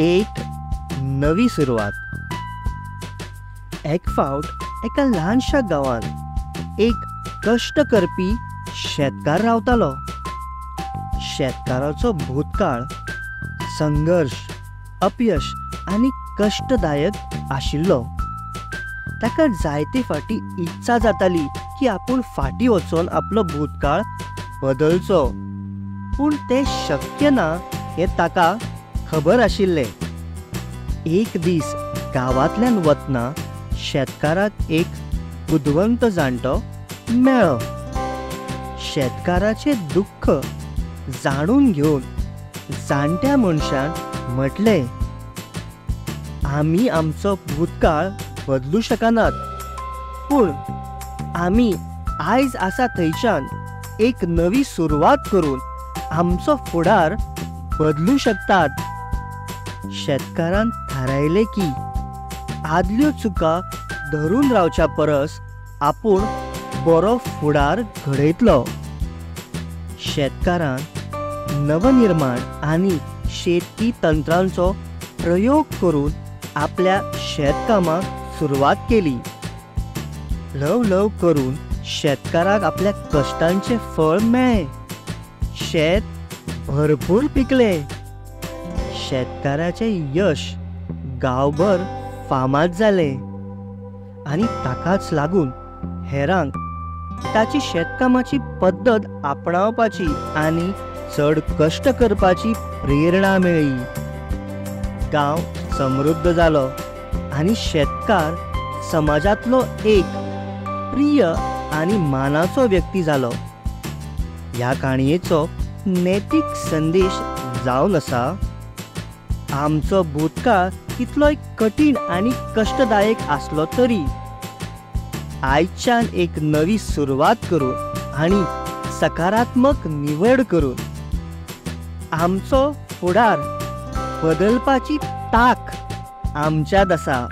एक नवी सुरवात। एक फावट एका ल्हानशा गांवांत एक कश्ट करपी शेतकार रावतालो। शेतकाराचो भूतकाळ संघर्ष, अपयश आनी कष्टदायक आशिल्लो। ताका जायते फाटी इच्छा जाताली की आपूण फाटी वचून आपलो भूतकाळ बदलचो, पूण तें शक्य ना हें ताका खबर आशिल्लें। एक दीस गांवांतल्यान वतना शेतकाराक एक बुदवंत जाणटो मेळ्ळो। शेतकाराचें दुख्ख जाणून घेवन जाणट्या मनशान म्हटलें, आमी आमचो भूतकाळ बदलू शकनात, पूण आमी आयज आसा थंयच्यान एक नवी सुरवात करून आमचो फुडार बदलू शकतात। शेतकारान थारायलें की आदल्यो चुका धरून रावच्या परस आपूण बरो फुडार घडयतलो। शेतकारान नवनिर्माण आनी शेतकी तंत्रांचो प्रयोग करून आपल्या शेतकामाक सुरवात केली। ल्हव ल्हव करून शेतकाराक आपल्या कश्टांचें फळ मेळ्ळें। शेत भरपूर पिकलें। शेतकाराचें यश गांवभर फामाद जालें आनी ताकाच लागून हेरांक ताची शेतकामाची पद्दत आपणावपाची आनी चड कश्ट करपाची प्रेरणा मेळ्ळी। गांव समृद्ध जालो आनी शेतकार समाजांतलो एक प्रिय आनी मानाचो व्यक्ती जालो। ह्या काणयेचो नैतीक संदेश जावन आसा, आमचो भूतकाळ कितलोय कठीण आनी कष्टदायक आसलो तरी आयच्यान एक नवी सुरवात करून आनी सकारात्मक निवड करून आमचो फुडार बदलपाची ताक आमच्यांत आसा।